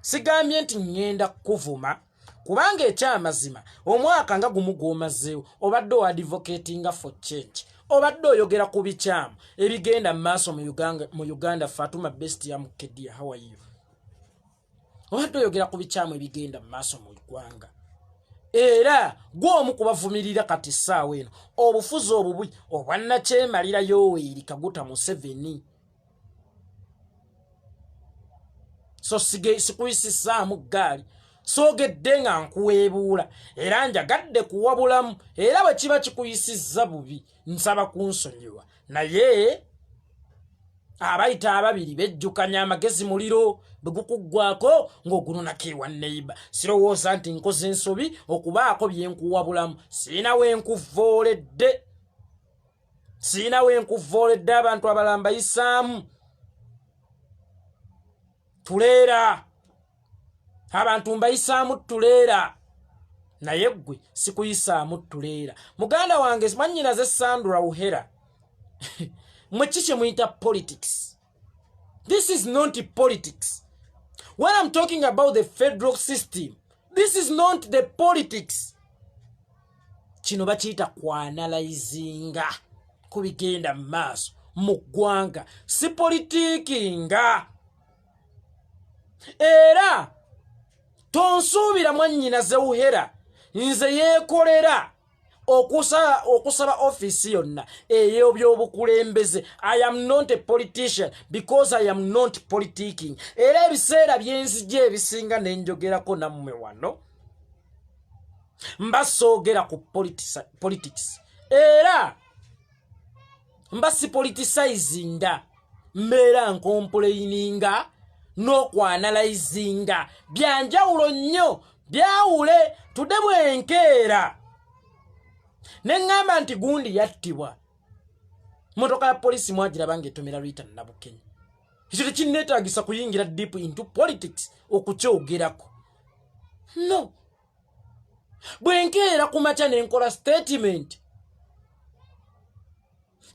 Speaker 1: sigambye nti ŋŋenda kukuvuma, kubanga ekyamazima omwaka nga gumu gw'omazeewo obadde oadvocatinga for change, obadde oyogera ku bikyamu ebigenda mu maaso mu Uganda. Fatuma Best ya Mukedia, how are you? Obadde oyogera ku bikyamu ebigenda mu maaso mu ggwanga, era gwe omu kubavumirira kati essaawa eno obufuzi obubi obwannakyemalira Yoweri Kaguta Museveni. So sikuyisisaamu ggaali, soogedde nga nkuweebuula, era njagadde kuwabulamu. Era bwe kiba kikuyisizza bubi, nsaba kunsonyiwa. Naye abayita ababiri bejjukanya amagezi muliro, bwe gukuggwako ng'ogunonako ewa neighbour. Sirowooza nti nkoze ensobi okubaako byenkuwabulamu. Siina wenkuvooledde, siina wenkuvooledde. Abantu abalala mbayisaamu tuleera, abantu mbayisaamu tuleera, naye ggwe sikuyisaamu tuleera. Muganda wange, mwannyinaze Sandra Uhera, mwe ki kye muyita politics? This is not politics. When I'm talking about the federal system, this is not the politics. Kino bakiyita kuanalyzinga ku bigenda mu maaso mu ggwanga, si politikinga. Era tonsuubira, mwannyina Zewuhera, nze yeekolera okusaba ofiisi yonna ey'ebyobukulembeze. I am not a politician because I am not politicking. Era ebiseera byenzija ebisinga nenjogerako nammwe wano, mba soogera ku politics, era mba si politicizinga, mbeera ncomplaininga n'okuanalyzinga. Byanjawulo nnyo, byawule. Tudde bwenkeera ne ŋŋamba nti gundi yattibwa, motoka ya polisi mwagiraba ng'etomera Rita Nabukenya, ekyo tekinneetaagisa kuyingira deep into politics okukyogerako. No bwenkeera ku makya ne nkola statement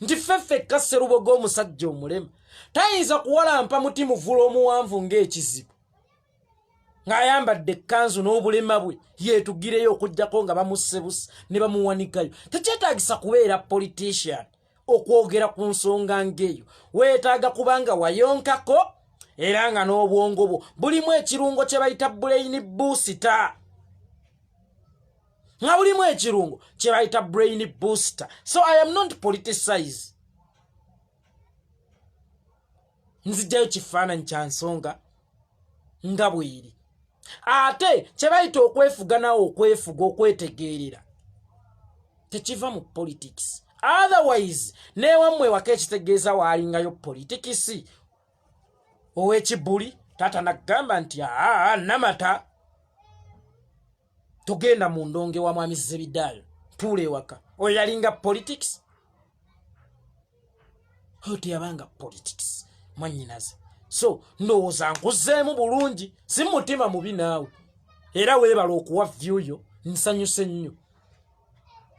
Speaker 1: nti ffe ffekka Sseruboga omusajja omulema tayinza kuwalampa muti muvula omuwanvu ng'ekizibu ng'ayambadde ekkanzu n'obulema bwe yeetugireyo, okugjako nga bamusse busa ne bamuwanikayo. Tekyetaagisa kubeera politician okwogera ku nsonga ng'eyo. Weetaaga kubanga wayonkako, era nga n'obwongo bwo bulimu ekirungo kye bayita brain booster, nga bulimu ekirungo kye bayita brain booster. So I am not politicize. Nzijjayo kifaananyi kya nsonga nga bweri. Ate kye bayita okwefuga, nawe okwefuga, okwetegeerera tekiva mu politics. Otherwise newammwe waka ekitegeeza waalingayo politics ow'ekibuli, taata nagamba nti, "Aa, Namata, togenda mu ndonge wa Mwami Zebidaayo, tuula ewaka." Oyo yalinga politics? Oyo teyabanga politics, mwannyinaze. So ndowooza nkuzeemu bulungi, si mutima mubi naawe. Era weebala okuwa view yo, nsanyuse nnyo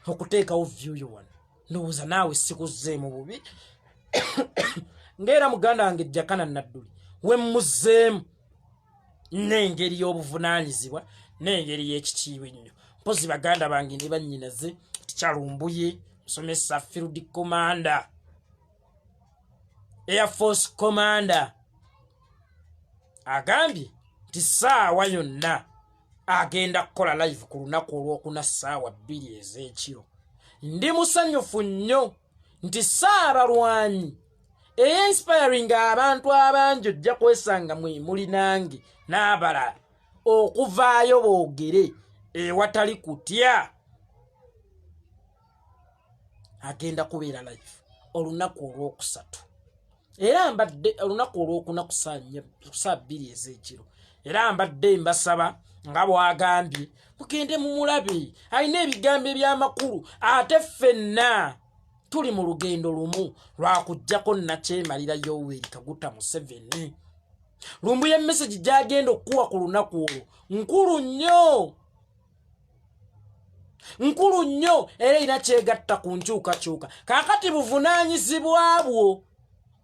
Speaker 1: okuteekawo view yo wano. Ndowooza naawe sikuzzeemu bubi. Ng'era muganda wange Jakana Nadduli wemmuzeemu n'engeri y'obuvunaanyizibwa n'engeri y'ekitiibwa ennyo. Mpozi baganda bange ne bannyinaze, Tikyalumbuye musomesa, field commander, air force commander, agambye nti saawa yonna agenda kukola live ku lunaku olwokuna ssaawa 2 ez'ekiro. Ndi musanyufu nnyo nti Ssaabalwanyi eyinspiring abantu abangi, ojja kwesanga mwe muli nange n'abalala okuvaayo boogere ewatali kutya. Agenda kubeera live olunaku olwokusatu, era mbadde olunaku olwokuna ku saa 2 ez'ekiro, era mbadde mbasaba nga bw'agambye mugende mumulabe, alina ebigambo ebyamakulu. Ate ffenna tuli mu lugendo lumu lwakuggyako Nakyemalira Yoweri Kaguta Museveni. Lumbuye message gyagenda okukuwa ku lunaku olwo nkulu nnyo, nkulu nnyo, era erina kyegatta ku nkyukakyuka. Kaakati buvunaanyizibwa bwo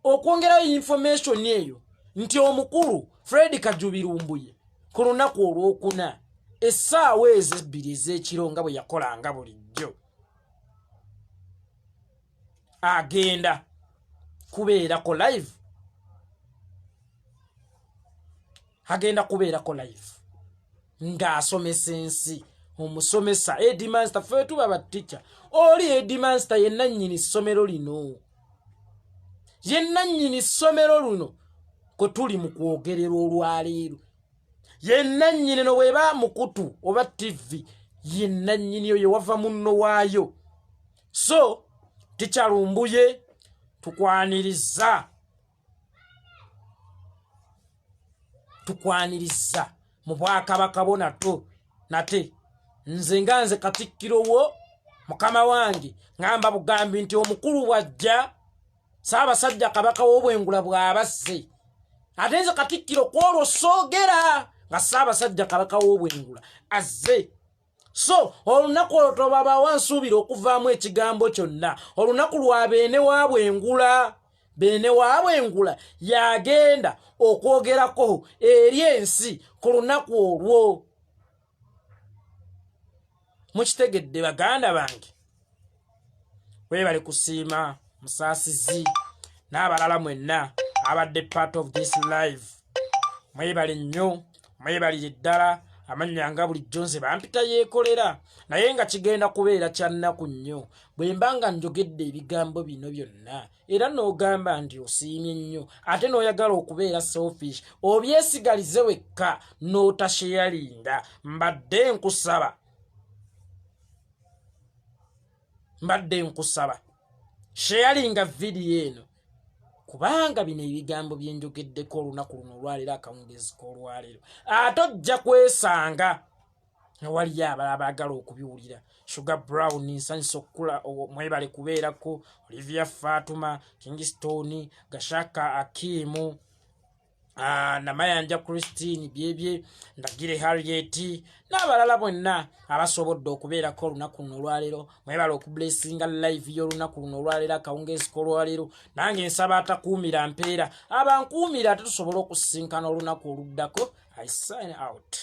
Speaker 1: okwongerayo information eyo nti omukulu Fred Kajubi Lumbuye ku lunaku olwokuna essaawa ezo 2 ez'ekiro, nga bwe yakolanga bulijjo, agenda kubeerako live, agenda kubeerako live ng'asomesa ensi. Omusomesa headmaster, fe tuba batica, oli headmaster yenna nnyini ssomero lino, yenna nnyini ssomero luno kwe tuli mu kwogerera olwaleero, yenna nnyini no bweba mukutu oba TV, yenna nnyini oyo wava munno waayo. So Tikyalumbuye, tukwaniriza, tukwaniriza mu bwakabaka bwo nato nate. Nze nga nze katikkiro wo, mukama wange, ŋŋamba bugambi nti omukulu bw'ajja, Ssaabasajja Kabaka w'Obwengula bw'abasse, ate nze katikkiro kwolwo soogera nga Ssaabasajja Kabaka w'Obwengula azze. So olunaku olwo tobabawa nsuubira okuvaamu ekigambo kyonna. Olunaku lwa beene wa Bwengula, beene wa Bwengula yagenda okwogerako eri ensi ku lunaku olwo. Mukitegedde, baganda bange? Webale kusiima musaasizi n'abalala mwenna abadde part of this live. Mwebale nnyo, mwebalire ddala. Amannya nga bulijjo nze bampita Yeekolera, naye nga kigenda kubeera kya nnaku nnyo bwe mba nga njogedde ebigambo bino byonna era n'ogamba nti osiimye nnyo, ate n'oyagala okubeera selfish, obyesigalize wekka n'otasharinga. Mbadde nkusaba, mbadde nkusaba, sharinga vidiyo eno, kubanga bino ebigambo byenjogeddeko olunaku luno olwaleero, akawungezi k'olwaleero, ate ojja kwesanga nga waliyo abalala baagala okubiwulira. Sugar Brown, nsanyusa okukula, mwebale kubeerako. Olivia Fatuma, Kingston Gashaka, Akimu Namayanja Christine, Byebye Ndagire, Harriet n'abalala bonna abasobodde okubeerako olunaku luno olwaleero, mwebale okublessinga live y'olunaku luno olwaleero, akawungeezi k'olwaleero. Nange nsaba atakuumira mpeera abankuumira, ate tusobole okusisinkana olunaku oluddako. I sign out.